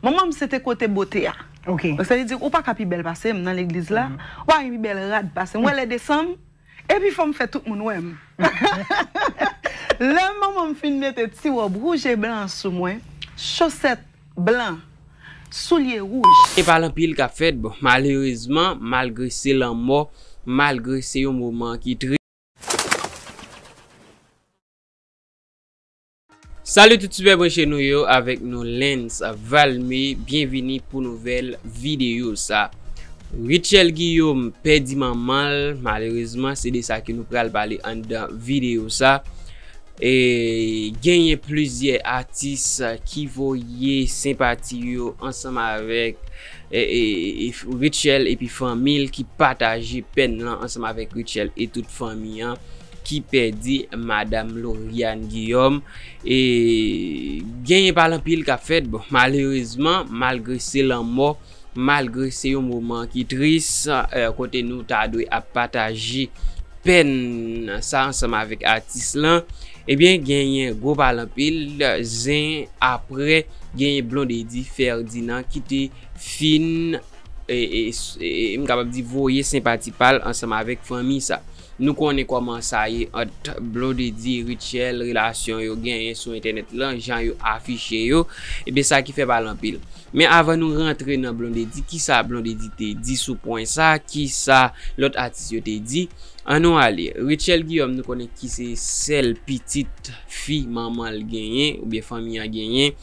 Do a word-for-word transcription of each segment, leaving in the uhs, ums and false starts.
Manman m se te kote bote a. Ok. Sa vle di, ou pa ka pi bèl pase m nan legliz la, ou pa gen pi bèl rad pase m. Ou wè lè desanm, epi fò m fè tout moun wè m. Lè manman m fin mete ti wòb wouj e blan sou mwen, chosèt blan, soulye wouj. E pa l anpil k ap fèt, bon, malerezman, malgre se lanmò, malgre se yon moman ki tris. Salut tout sipè branche nou yo, avèk nou Lens Valme, byenvini pou nouvèl videyo sa. Rutshelle Guillaume pèdi manman l, malerezman, se de sa ke nou pral pale anndan videyo sa. E genyen plizyè atis ki voye senpati yo ansanm avèk e, e, e, Rutshelle epi fanmi l ki pataje pèn lan ansanm avèk Rutshelle e tout fanmi an ki pèdi madanm Lauriane Guillaume. E genyen pale anpil k ap fèt. Bon, malerezman, malgre se lanmò, malgre se yon moman ki tris, eh, kote nou ta dwe ap pataje pèn sa ansanm avèk atis lan, ebyen, genyen gwo pale anpil zen apre genyen Blondedy Ferdinand ki te fin, e, e, e, m kapab di, voye senpati pa l ansanm avèk fanmi sa. Nou konnen kòman sa ye ant Blondedy, Rutshelle, relasyon yo genyen sou entènèt lan, jan yo afiche yo. Ebyen, sa ki fè pale anpil. Men avan nou rantre nan Blondedy, kisa Blondedy te di sou pwen sa, kisa lòt atis yo te di, ann nou ale. Rutshelle Guillaume, nou konnen ki se sèl pitit fi manman l genyen, oubyen fanmi an genyen.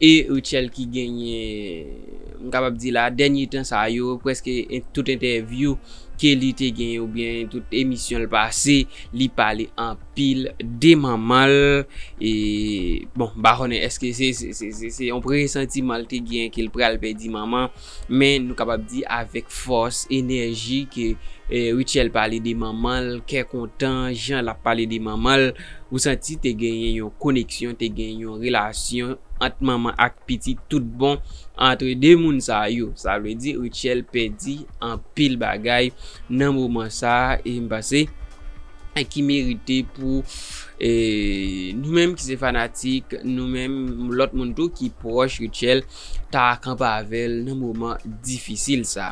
E Rutshelle ki genyen, m kapab di la, dènye tan sa yo, prèske en-, tout entèvyou ke li te genyen oubyen tout emisyon l pase, li pale anpil de manman l. E, bon, m pa konnen èske se, se, se, se, se yon presantiman l te genyen ke l pral pèdi manman, men nou kapab di avèk fòs, enèji ke, eh, Rutshelle pale de manman l, kè kontan, jan l ap pale de manman l, ou santi te genyen yon koneksyon, te genyen yon relasyon ant manman ak pitit tout bon antre de moun sa yo. Sa vle di Rutshelle pèdi anpil bagay nan moman sa a, e m panse ki merite pou, e, nou menm ki se fanatik, nou menm lòt moun tou ki pwòch Rutshelle ta kanpe avè l nan moman difisil sa.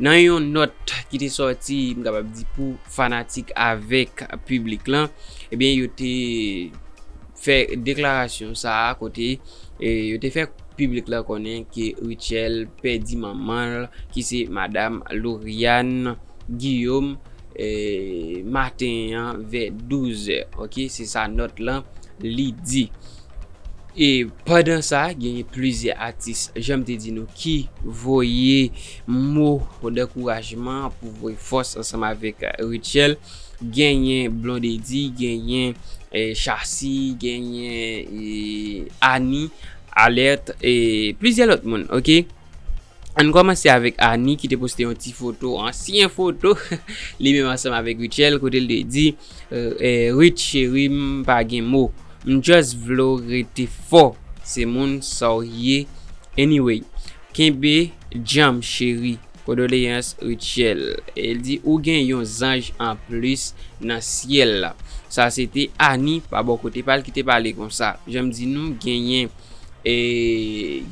Nan yon nòt ki te sòti, m kapab di, pou fanatik avèk piblik lan, ebyen, yo te fè deklarasyon sa a kote, e, yo te fè piblik lan konnen ke Rutshelle pèdi manman l, ki se madanm Lauriane Guillaume, e, maten an vè douz è. Ok, se sa nòt lan li di. E pandan sa, genyen plizyè atis, jan m te di nou, ki voye mo dankourajman pou voye fòs ansanm avèk Rutshelle. Genyen Blondedy, genyen, eh, Shassy, genyen, eh, Annie, Alerte, e plizyè lòt moun, ok? Ann kòmanse avèk Annie ki te poste yon ti foto, ansyen foto, li menm ansanm avèk Rutshelle, kote l te di, eh, eh, Rut cheri, m pa gen mo. M just vle w rete fò. Se moun sa w ye. Anyway, kenbe djanm cheri. Kondoleyans Rutshelle. E l di, ou gen yon zanj anplis nan syèl la. Sa se te Annie pa bò kote pa l ki te pale konsa. Jan m di nou, genyen, e,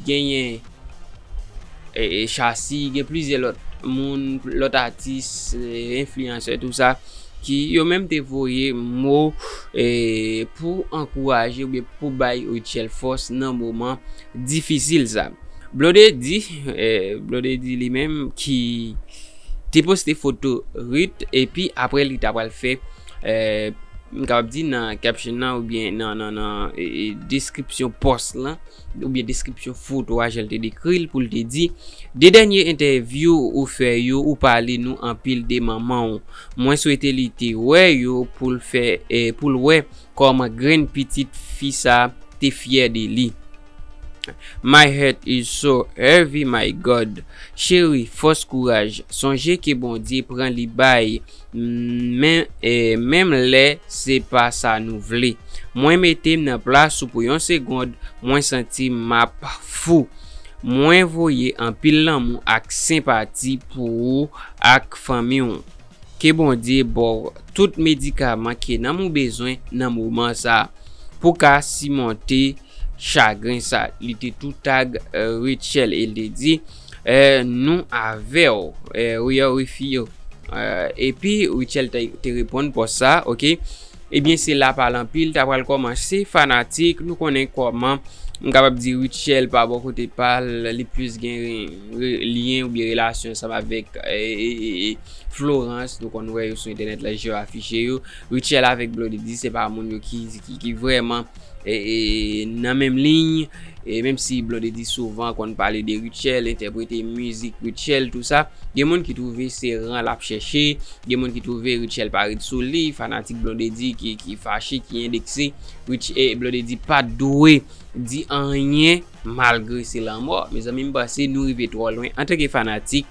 genyen, e, e, Shassy, gen plizyè lòt moun, lòt atis, e, enfliyansè, tou sa, ki yo menm te voye mo, e, pou ankouraje oubyen pou bay Rutshelle fòs nan moman difisil sa. Blondedy, eh, Blondedy li menm ki te poste foto Rut, epi apre li ta pral fè, eh, m kapab di nan caption nan oubyen nan, nan, nan, eh, eh, deskripsyon pòs lan, oubyen deskripsyon foto a, jan l te dekri l, pou l te di, de dènye entèvyou ou fè yo, ou pale nou anpil de manman w. Mwen swete li te wè yo pou l fè, eh, pou l wè kòman grenn pitit fi sa te fyè de li. My heart is so heavy, my God. Cheri, fòs kouraj. Sonje ke Bondye pran li bay. Men, eh, menm lè se pa sa nou vle. Mwen mete m nan plas ou pou yon segond, mwen santi m ap fou. Mwen voye anpil lanmou ak senpati pou ou ak fanmi w. Ke Bondye ba w tout medikaman ke nanm ou bezwen nan moman sa a pou ka simonte chagren sa. Li te tou tag, eh, Rutshelle e l te di, eh, nou avè w, eh, we are with you. Eh, epi Rutshelle te, te reponn pòs sa, oke. Ebyen, se la pale anpil ta pral kòmanse, fanatik, nou konnen kòman, m kapab di Rutshelle pa bò kote pa l, li plis gen re-, re-, lyen oubyen relasyon ansanm avèk, eh, eh, eh, eh, Florence, nou konn wè yo sou entènèt la, je yo afiche yo. Rutshelle avèk Blondedy, se pa moun yo ki, ki, ki vrèman, eh, eh, nan menm liy, e menm si Blondedy souvan konn pale de Rutshelle, entèprete mizik Rutshelle, tou sa, gen moun ki twouve se ran l ap chèche, gen moun ki twouve Rutshelle pa ret sou li, fanatik Blondedy ki, ki fache, ki endekse, Rutsh-, eh, Blondedy pa t dwe di anyen malgre se lanmò. Mezanmi, m panse nou rive twò lwen antanke fanatik.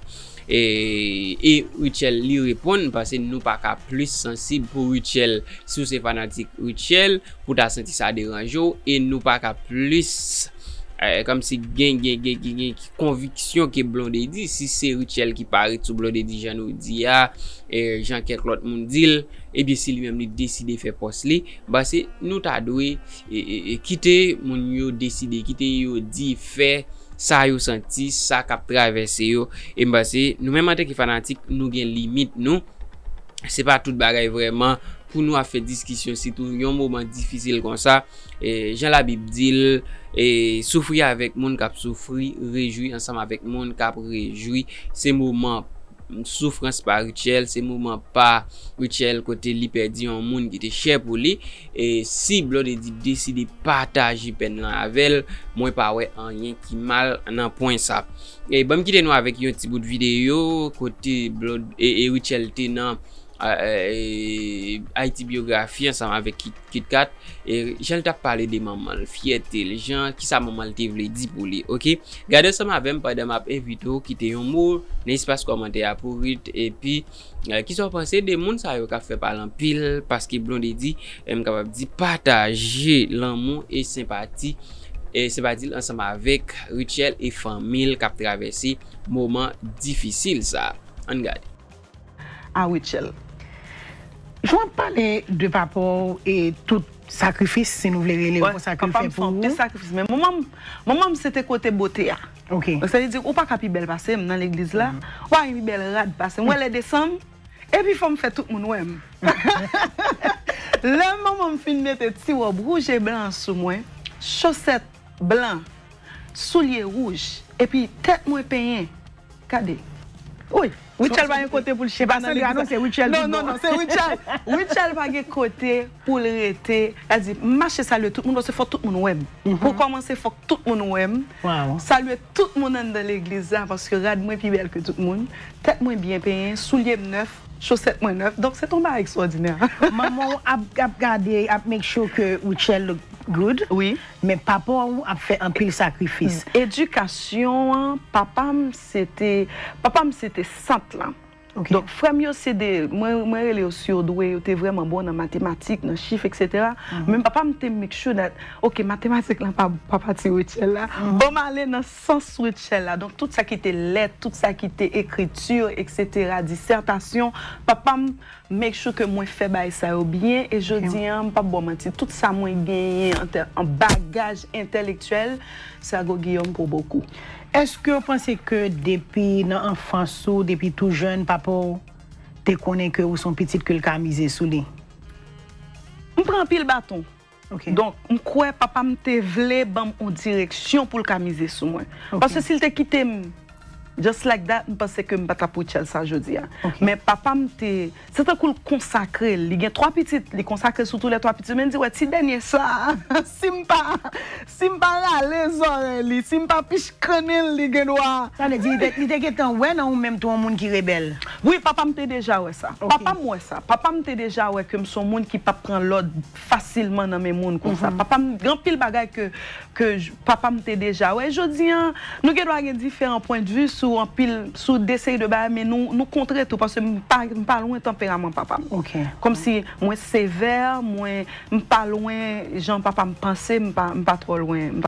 E, e Rutshelle li reponn, m panse nou pa ka plis sansib pou Rutshelle. Si w se fanatik Rutshelle, pou ta santi sa deranje w, e nou pa ka plis, eh, kòmsi gen, gen, gen, gen, gen konviksyon ke Blondedy, si se Rutshelle ki pa ret sou Blondedy jan nou di a, eh, jan kèk lòt moun di l, ebyen si li menm li deside fè pòs li, m panse nou ta dwe, e, e, e, kite moun yo deside, kite yo di, fè sa yo santi, sa k ap travèse yo. E m panse, nou menm antanke fanatik, nou gen limit nou. Se pa tout bagay vrèman pou nou ap fè diskisyon, sitou yon moman difisil konsa. E, jan Labib di l, e, soufri avèk moun k ap soufri, rejwi ansanm avèk moun k ap rejwi. Se moman soufrans pa Rutshelle, se moman pa Rutshelle kote li pèdi yon moun ki te chè pou li. E si Blondedy deside pataje pèn lan avè l, mwen pa wè anyen ki mal nan pwen sa. E ban m kite nou avèk yon ti bout videyo kote Blond-, e, e Rutshelle te nan, a, e, Haiti Biographie ansanm avèk Kit, Kit Kat. E jan l t ap pale de manman l, fyète l, jan, kisa manman l te vle di pou li, oke? Gade ansanm avè m pandan m ap envite w kite yon mo nan espas kòmantè a pou Ruth, epi, eh, kisa w panse de moun sa yo k ap fè pale anpil, paske Blondedy, eh, m kapab di, pataje lanmou e senpati, e senpati l ansanm avèk Rutshelle e fanmi l k ap travèse moman difisil sa. Ann gade. A Rutshelle. Jan w ap pale de papa w e tout sakrifis, si nou vle rele l konsa, ke l fè pou ou. Sakrifis, men manman m, manman m se te kote bote a. Ok. Sa vle di, ou pa ka pi bèl pase m nan legliz la, ou pa ka pi bèl rad pase m. Ou wè lè desanm, epi fò m fè tout moun wè m. Lè manman m fin mete ti wòb wouj e blan an sou mwen, chosèt blan, soulye wouj, epi tèt mwen penyen. Gade. Wi. Rutshelle pa gen kote pou l chita nan legliz la. Non, non, non, se Rutshelle. Rutshelle pa gen kote pou l rete. Sa di, m mache salye tout moun, paske fò tout moun wè m. Pou kòmanse, fòk tout moun wè m. Salye tout moun anndan legliz la, paske rad mwen pi bèl ke tout moun. Tèt mwen byen penyen, soulye m nèf, chosèt mwen nèf. Donk, se t on bagay ekstwòdinè. Manman w ap, ap gade, ap make sure ke Rutshelle look good. Wi. Men papa w ap fè anpil sakrifis. Edikasyon an, papa m se te, papa m se te sant lan. Donk, frè m yo se de, mwen, mwen rele yo surdoué, yo te vrèman bon nan matematik, nan chif, etsetera. Men papa m te make sure that, ok, matematik lan pa, pa pati Rutshelle la. Ban m ale nan sans Rutshelle la. Donk, tout sa ki te lèt, tout sa ki te ekriti, etsetera, disètasyon, papa m make sure ke mwen fè bagay sa yo byen, e jodi an, m p ap ba w manti, tout sa mwen genyen an tè, an bagaj entèlektyèl, se a Gwo Giyòm pou bokou. Èske w panse ke depi nan anfans ou, depi tou jèn, papa w te konnen ke ou se yon pitit ke l ka mize sou li? M pran anpil baton. Donk, m kwè papa m te vle ban m yon direksyon pou l ka mize sou mwen. Paske si l te kite m just like that, m panse ke m pa t ap Rutshelle sa jodi a. Men papa m te, se tankou l konsakre l. Li gen twa pitit, li konsakre l sou toulètwa pitit. Men l di, wè, ti dènye sa a, si m pa, si m pa rale zòrèy li, si m pa pich kannen l, li gen dwa. Sa vle di, li te, li te gentan wè nan ou menm tou yon moun ki rebèl? Wi, papa m te deja wè sa. Papa m wè sa. Papa m te deja wè ke m se yon moun ki p ap pran lòd fasilman nan men moun konsa. Papa m gen anpil bagay ke, ke papa m te deja wè. Jodi an, nou gen dwa gen diferan pwendvi sou anpil, sou de seri de bagay, men nou, nou kontre tou, paske m pa, m pa lwen tanperaman papa m. Kòmsi mwen sevè, mwen, m pa lwen jan papa m panse, m pa, m pa twò lwen.